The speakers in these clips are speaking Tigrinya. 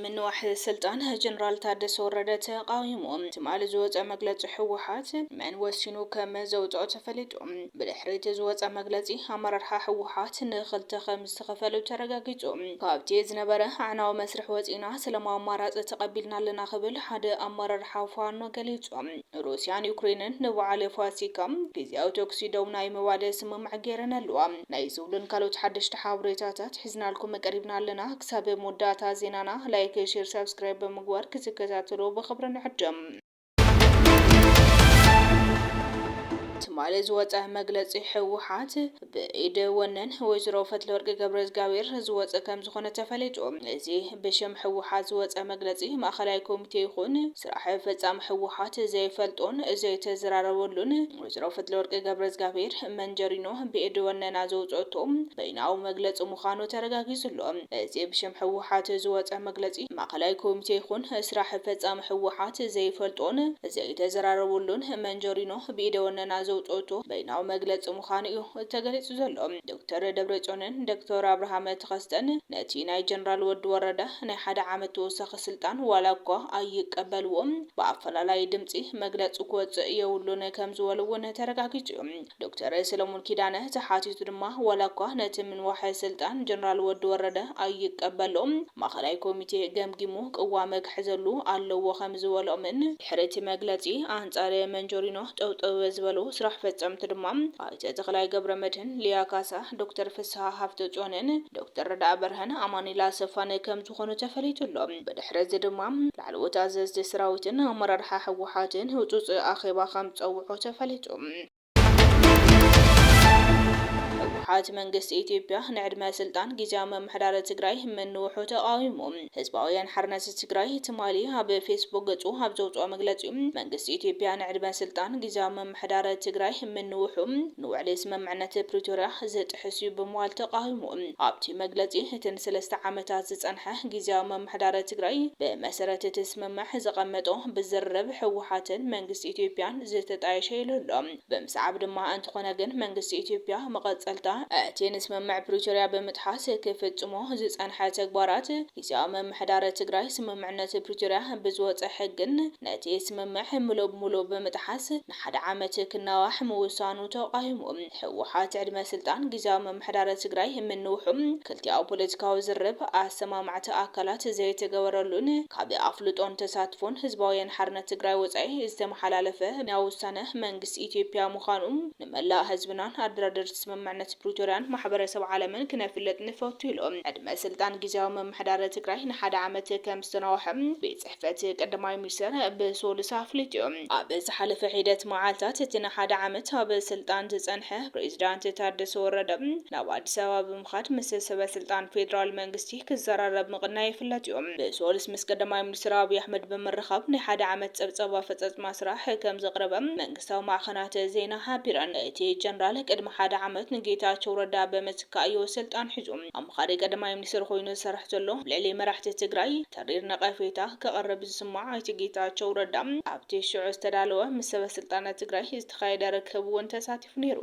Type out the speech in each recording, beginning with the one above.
ምንዋሕ ስልጣን ጀነራል ታደሰ ወረደ ተቃዊሙ። ትማሊ ዝወፀ መግለፂ ህወሓት መን ወሲኑ ከም ዘውፅኦ ተፈሊጡ። ብድሕሪ እቲ ዝወፀ መግለፂ ኣመራርሓ ህወሓት ንክልተ ከም ዝተኸፈሉ ተረጋጊፁ። ካብቲ ዝነበረ ኣዕናዊ መስርሕ ወፂና ሰላማዊ ኣማራፂ ተቐቢልና ኣለና ክብል ሓደ ኣመራርሓ ፋኖ ገሊፁ። ሩስያን ዩክሬንን ንበዓል ፋሲካ ግዝያዊ ተኩሲ ደው ናይ ምባል ስምምዕ ገይረን ኣለዋ። ናይ ዝብሉን ካልኦት ሓደሽቲ ሓበሬታታት ሒዝናልኩም ቀሪብና ኣለና። ክሳብ መወዳእታ ዜናና ላይክ፣ ሼር፣ ሳብስክራይብ ብምግባር ክትከታተሉ ብኽብሪ ንዕድም። ትማሊ ዝወፀ መግለፂ ህወሓት ብኢድ ወነን ወይዘሮ ፈትለወርቅ ገብረእግዚኣብሔር ዝወፀ ከም ዝኾነ ተፈሊጡ። እዚ ብሽም ህወሓት ዝወፀ መግለፂ ማእኸላይ ኮሚቴ ይኹን ስራሕ ፈፃሚ ህወሓት ዘይፈልጦን ዘይተዘራረበሉን ወይዘሮ ፈትለወርቅ ገብረእግዚኣብሔር መንጀሪኖ ብኢድ ወነና ዘውፅኦቶ በይናዊ መግለፂ ምዃኑ ተረጋጊፁ ኣሎ። እዚ ብሽም ህወሓት ዝወፀ መግለፂ ማእኸላይ ኮሚቴ ይኹን ስራሕ ፈፃሚ ህወሓት ዘይፈልጦን ዘይተዘራረበሉን መንጀሪኖ ብኢደ ወነና ዘውፅኦቶ በይናዊ መግለፂ ምዃኑ እዩ ተገሊፁ ዘሎ። ዶክተር ደብረፅዮንን ዶክተር ኣብርሃም ተኸስተን ነቲ ናይ ጀነራል ወዲ ወረደ ናይ ሓደ ዓመት ተወሳኺ ስልጣን ዋላ እኳ ኣይቀበልዎም፣ ብኣፈላላይ ድምፂ መግለፂ ክወፅእ የብሉን ከም ዝበሉ እውን ተረጋጊፁ እዩ። ዶክተር ሰለሞን ኪዳነ ተሓቲቱ ድማ ዋላ እኳ ነቲ ምንዋሕ ስልጣን ጀነራል ወዲ ወረደ ኣይቀበሎም፣ ማእኸላይ ኮሚቴ ገምጊሙ ቅዋም ክሕዘሉ ኣለዎ ከም ዝበሎምን ድሕሪ እቲ መግለፂ ኣንፃር መንጀሪኖ ጠውጠው ዝበሉ ስራሕ ፈፀምቲ ድማ ኣይተ ተኽላይ ገብረ መድህን፣ ሊያ ካሳ፣ ዶክተር ፍስሃ ሃፍተ ጽዮንን ዶክተር ረዳኣ በርሀን ኣማኒላ ሰፋነ ከም ዝኾኑ ተፈሊጡ ኣሎ። ብድሕሪ እዚ ድማ ላዕለዎት ኣዘዝቲ ሰራዊትን ኣመራርሓ ህወሓትን ህፁፅ ኣኼባ ከም ዝፀውዑ ተፈሊጡ። ህወሓት መንግስቲ ኢትዮጵያ ንዕድመ ስልጣን ግዝያዊ ምምሕዳር ትግራይ ምንውሑ ተቃዊሙ። ህዝባውያን ሓርነት ትግራይ ትማሊ ኣብ ፌስቡክ ገጹ ኣብ ዘውፅኦ መግለፂ መንግስቲ ኢትዮጵያ ንዕድመ ስልጣን ግዝያዊ ምምሕዳር ትግራይ ምንውሑ ንውዕሊ ስምምዕነት ፕሪቶርያ ዝጥሕስ እዩ ብምባል ተቃዊሙ። ኣብቲ መግለፂ እቲ ንሰለስተ ዓመታት ዝፀንሐ ግዝያዊ ምምሕዳር ትግራይ ብመሰረት እቲ ስምምዕ ዘቐመጦ ብዝርርብ ህወሓትን መንግስቲ ኢትዮጵያን ዝተጣየሸ ኢሉ ኣሎ። ብምስዓብ ድማ እንተኾነ ግን መንግስቲ ኢትዮጵያ መቐጸልታ እቲ ንስምምዕ ፕሪቶርያ ብምጥሓስ ክፍጽሞ ዝጸንሐ ተግባራት ግዝያዊ ምምሕዳር ትግራይ ስምምዕነት ፕሪቶርያ ብዝወጸ ሕግን ነቲ ስምምዕ ምሉእ ብምሉእ ብምጥሓስ ንሓደ ዓመት ክናዋሕ ምውሳኑ ተቃይሙ። ህወሓት ዕድመ ስልጣን ግዝያዊ ምምሕዳር ትግራይ ምንውሑ ክልቲኣዊ ፖለቲካዊ ዝርርብ ኣሰማማዕቲ ኣካላት ዘይተገበረሉን ካብ ኣፍልጦን ተሳትፎን ህዝባውያን ሓርነት ትግራይ ወጻኢ ዝተመሓላለፈ ናይ ውሳነ መንግስቲ ኢትዮጵያ ምዃኑ ንመላእ ህዝብናን ኣደራደርቲ ስምምዕነት ፕሪቶርያን ማሕበረሰብ ዓለምን ክነፍልጥ ንፈቱ ኢሎም። ዕድመ ስልጣን ግዝያዊ ምምሕዳር ትግራይ ንሓደ ዓመት ከም ዝተናውሐ ቤት ጽሕፈት ቀዳማይ ሚኒስትር ብሶሉስ ኣፍሊጡ። ኣብ ዝሓለፈ ሒደት መዓልታት እቲ ንሓደ ዓመት ኣብ ስልጣን ዝጸንሐ ፕሬዚዳንት ታደሰ ወረደ ናብ ኣዲስ ኣበባ ብምኻድ ምስ ሰበ ስልጣን ፌዴራል መንግስቲ ክዘራረብ ምቕናይ ይፍለጥ እዩ። ብሶሉስ ምስ ቀዳማይ ሚኒስትር ኣብይ ኣሕመድ ብምርኻብ ናይ ሓደ ዓመት ጸብጻብ ኣፈጻጽማ ስራሕ ከም ዘቕረበ መንግስታዊ ማዕኸናት ዜና ሓቢረን። እቲ ጀነራል ቅድሚ ሓደ ዓመት ንጌታቸው ረዳ ብምትካእ እዩ ስልጣን ሒዙ። ኣማኻሪ ቀዳማይ ሚኒስትር ኮይኑ ዝሰርሕ ዘሎ ኣብ ልዕሊ መራሕቲ ትግራይ ተሪር ነቐፌታ ከቕርብ ዝስማዕ ኣይተ ጌታቸው ረዳ ኣብቲ ሽዑ ዝተዳለወ ምስ ሰበ ስልጣናት ትግራይ ዝተኻየደ ርክብ እውን ተሳቲፉ ነይሩ።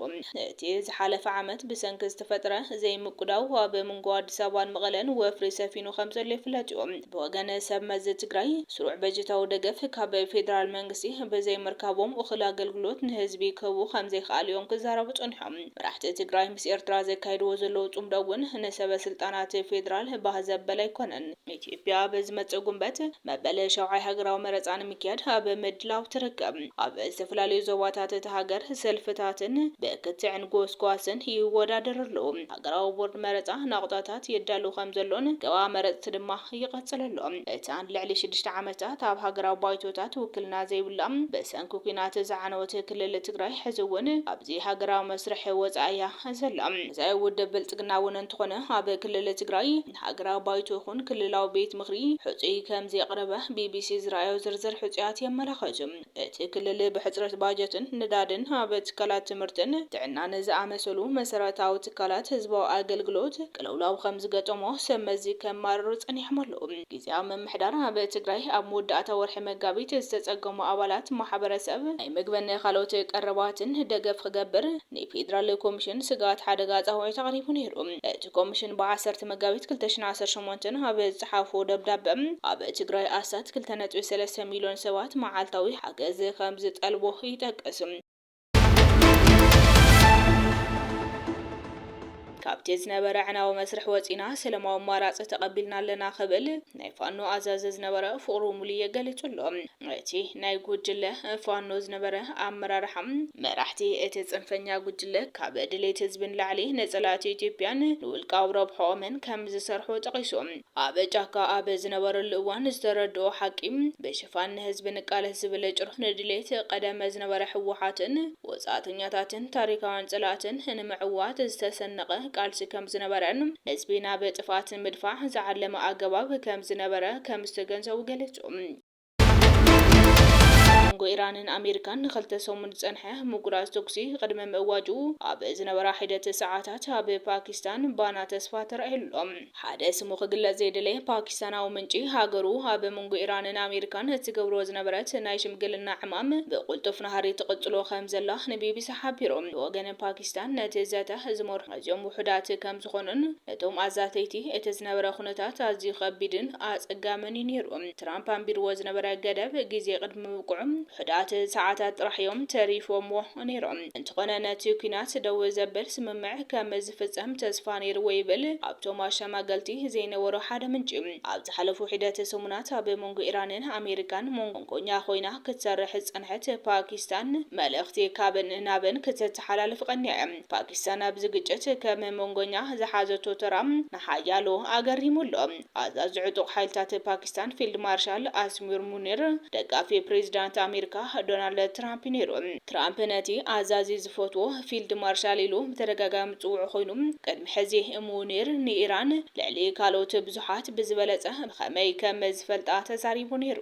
እቲ ዝሓለፈ ዓመት ብሰንኪ ዝተፈጥረ ዘይምቁዳው ኣብ መንጎ ኣዲስ ኣበባን መቐለን ወፍሪ ሰፊኑ ከም ዘሎ ይፍለጥ እዩ። ብወገን ሰብ መዚ ትግራይ ስሩዕ በጀታዊ ደገፍ ካብ ፌዴራል መንግስቲ ብዘይምርካቦም እኹል ኣገልግሎት ንህዝቢ ክህቡ ከም ዘይከኣሉ እዮም ክዛረቡ ጸኒሖም። መራሕቲ ትግራይ ምስ ኤርትራ ዘካይድዎ ዘለዉ ጽምዶ እውን ንሰበ ስልጣናት ፌዴራል ባህ ዘበለ ኣይኮነን። ኢትዮጵያ በዚ መጽእ ጉንበት መበል ሻውዓይ ሃገራዊ መረጻ ንምክያድ ኣብ ምድላው ትርከብ። ኣብ ዝተፈላለዩ ዞባታት እታ ሃገር ሰልፍታትን ብክትዕን ጎስጓስን ይወዳደሩ ኣለዉ። ሃገራዊ ቦርድ መረጻ ናቑጣታት የዳሉ ከም ዘሎን ገባ መረጽቲ ድማ ይቐጽል ኣሎ። እተን ልዕሊ ሽዱሽተ ዓመታት ኣብ ሃገራዊ ባይቶታት ውክልና ዘይብላ ብሰንኪ ኲናት ዝዓነወት ክልል ትግራይ ሕዚ እውን ኣብዚ ሃገራዊ መስርሕ ወጻኢ እያ ዘላ። መዛኢ ውድብ ብልጽግና እውን እንተኾነ ኣብ ክልል ትግራይ ሃገራዊ ባይቶ ይኹን ክልላዊ ቤት ምኽሪ ሕጹይ ከም ዘየቕረበ ቢቢሲ ዝረኣዮ ዝርዝር ሕጹያት የመላኽት። እቲ ክልል ብሕጽረት ባጀትን ነዳድን ኣብ ትካላት ትምህርትን ጥዕናን ዝኣመሰሉ መሰረታዊ ትካላት ህዝባዊ ኣገልግሎት ቅልውላው ከም ዝገጠሞ ሰብ መዚ ከማርሩ ጸኒሖም ኣለዉ። ግዝያዊ ምምሕዳር ኣብ ትግራይ ኣብ መወዳእታ ወርሒ መጋቢት ዝተጸገሙ ኣባላት ማሕበረሰብ ናይ ምግብን ካልኦት ቀረባትን ደገፍ ክገብር ንፌዴራል ኮሚሽን ስግኣት ሓደጋ ጻውዒት ኣቕሪቡ ነይሩ። እቲ ኮሚሽን ብ ዓሰርተ መጋቢት ክልተ ሽሕን ዓሰርተ ሸሞንተን ኣብ ዝጸሓፎ ደብዳበ፣ ኣብ ትግራይ ኣስታት ክልተ ነጥቢ ሰለስተ ሚልዮን ሰባት መዓልታዊ ሓገዝ ከም ዝጠልቦ ይጠቅስ። ካብቲ ዝነበረ ኣዕናዊ መስርሕ ወጺና ሰላማዊ ኣማራጺ ተቐቢልና ኣለና ክብል ናይ ፋኖ ኣዛዚ ዝነበረ ፍቕሩ ሙሉየ ገሊጹ ኣሎ። እቲ ናይ ጉጅለ ፋኖ ዝነበረ ኣመራርሓ፣ መራሕቲ እቲ ጽንፈኛ ጉጅለ ካብ ድሌት ህዝቢ ንላዕሊ ንጽላእቲ ኢትዮጵያን ንውልቃዊ ረብሕኦምን ከም ዝሰርሑ ጠቒሱ። ኣብ ጫካ ኣብ ዝነበረሉ እዋን ዝተረድኦ ሓቂ፣ ብሽፋን ንህዝቢ ንቃለስ ዝብል ጭርሖ ንድሌት ቀደም ዝነበረ ህወሓትን ወጻእተኛታትን ታሪኻውያን ጽላእትን ንምዕዋት ዝተሰነቐ ቃልሲ ከም ዝነበረን ህዝቢ ናብ ጥፍኣት ንምድፋዕ ዝዓለመ ኣገባብ ከም ዝነበረ ከም ዝተገንዘቡ ገሊጹ። መንጎ ኢራንን ኣሜሪካን ንኽልተ ሰሙን ዝጸንሐ ምጉራዝ ተኩሲ ቅድሚ ምእዋጁ፣ ኣብ ዝነበራ ሒደት ሰዓታት ኣብ ፓኪስታን ባና ተስፋ ተራእዩ ኣሎ። ሓደ ስሙ ክግለጽ ዘይደለየ ፓኪስታናዊ ምንጪ፣ ሃገሩ ኣብ መንጎ ኢራንን ኣሜሪካን እትገብሮ ዝነበረት ናይ ሽምግልና ዕማም ብቕልጡፍ ናህሪ ትቕጽሎ ከም ዘላ ንቢቢሲ ሓቢሩ። ብወገን ፓኪስታን ነቲ ዘተ ዝመርሑ እዚኦም ውሑዳት ከም ዝኾኑን ነቶም ኣዛተይቲ እቲ ዝነበረ ኩነታት ኣዝዩ ከቢድን ኣጸጋምን እዩ ነይሩ። ትራምፕ ኣንቢርዎ ዝነበረ ገደብ ግዜ ቅድሚ ምብቅዑ ውሑዳት ሰዓታት ጥራሕ እዮም ተሪፎምዎ ነይሮም። እንተኾነ ነቲ ኲናት ደው ዘብል ስምምዕ ከም ዝፍጸም ተስፋ ነይርዎ ይብል ኣብቶም ኣሸማገልቲ ዘይነበሩ ሓደ ምንጪ። ኣብ ዝሓለፉ ሒደት ሰሙናት ኣብ መንጎ ኢራንን ኣሜሪካን መንጎኛ ኮይና ክትሰርሕ ዝጸንሐት ፓኪስታን መልእኽቲ ካብን ናብን ክትተሓላልፍ ቀንያ እያ። ፓኪስታን ኣብዚ ግጭት ከም መንጎኛ ዝሓዘቶ ተራ ንሓያሎ ኣገሪሙ ኣሎ። ኣዛዚ ዕጡቕ ሓይልታት ፓኪስታን ፊልድ ማርሻል ኣስሚር ሙኒር ደጋፊ ፕሬዚዳንት ኣሜሪካ ዶናልድ ትራምፕ ነይሩ። ትራምፕ ነቲ ኣዛዚ ዝፈትዎ ፊልድ ማርሻል ኢሉ ብተደጋጋሚ ዝጽውዖ ኮይኑ፣ ቅድሚ ሕዚ ሙኒር ንኢራን ልዕሊ ካልኦት ብዙሓት ብዝበለጸ ብኸመይ ከም ዝፈልጣ ተዛሪቡ ነይሩ።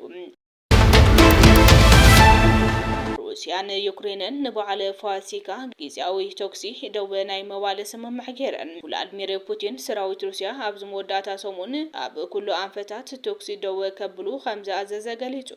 ሩስያን ዩክሬንን ንበዓል ፋሲካ ግዝያዊ ተኩሲ ደው ናይ ምባል ስምምዕ ገይረን። ቭላድሚር ፑቲን ሰራዊት ሩስያ ኣብዚ መወዳእታ ሰሙን ኣብ ኩሉ ኣንፈታት ተኩሲ ደው ከብሉ ከም ዝኣዘዘ ገሊጹ።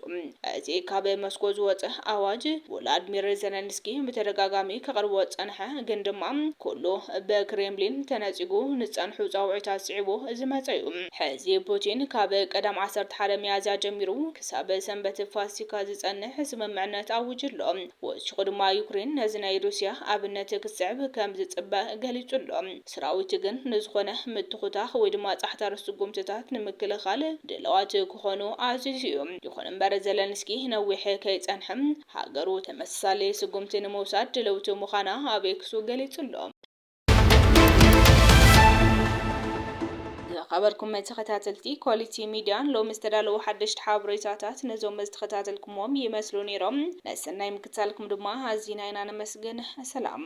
እዚ ካብ ሞስኮ ዝወጸ ኣዋጅ፣ ቮላድሚር ዘለንስኪ ብተደጋጋሚ ከቕርቦ ዝጸንሐ፣ ግን ድማ ኩሉ ብክሬምሊን ተነጺጉ ንጸንሑ ጻውዒታት ስዒቡ ዝመጸ እዩ። ሕዚ ፑቲን ካብ ቀዳም ዓሰርተ ሓደ ሚያዝያ ጀሚሩ ክሳብ ሰንበት ፋሲካ ዝጸንሕ ስምምዕነት ኣውጁ ኣሎ። ወሲኹ ድማ ዩክሬን ነዚ ናይ ሩስያ ኣብነት ክትስዕብ ከም ዝጽበ ገሊጹ ኣሎ። ሰራዊት ግን ንዝኾነ ምትኹታኽ ወይ ድማ ጻሕታር ስጉምትታት ንምክልኻል ድልዋት ክኾኑ ኣዚዙ እዩ። ይኹን እምበር ዘለንስኪ ነዊሕ ከይጸንሐ ሃገሩ ተመሳሳሊ ስጉምቲ ንምውሳድ ድልውቲ ምዃና ኣብ ኤክሱ ገሊጹ ኣሎ። ዝኸበርኩም ተኸታተልቲ ኳሊቲ ሚድያ፣ ሎሚ ዝተዳለዉ ሓደሽቲ ሓበሬታታት ነዞም ዝተኸታተልኩሞም ይመስሉ ነይሮም። ነሰናይ ምክትታልኩም ድማ ኣዚና ኢና ነመስግን። ሰላም።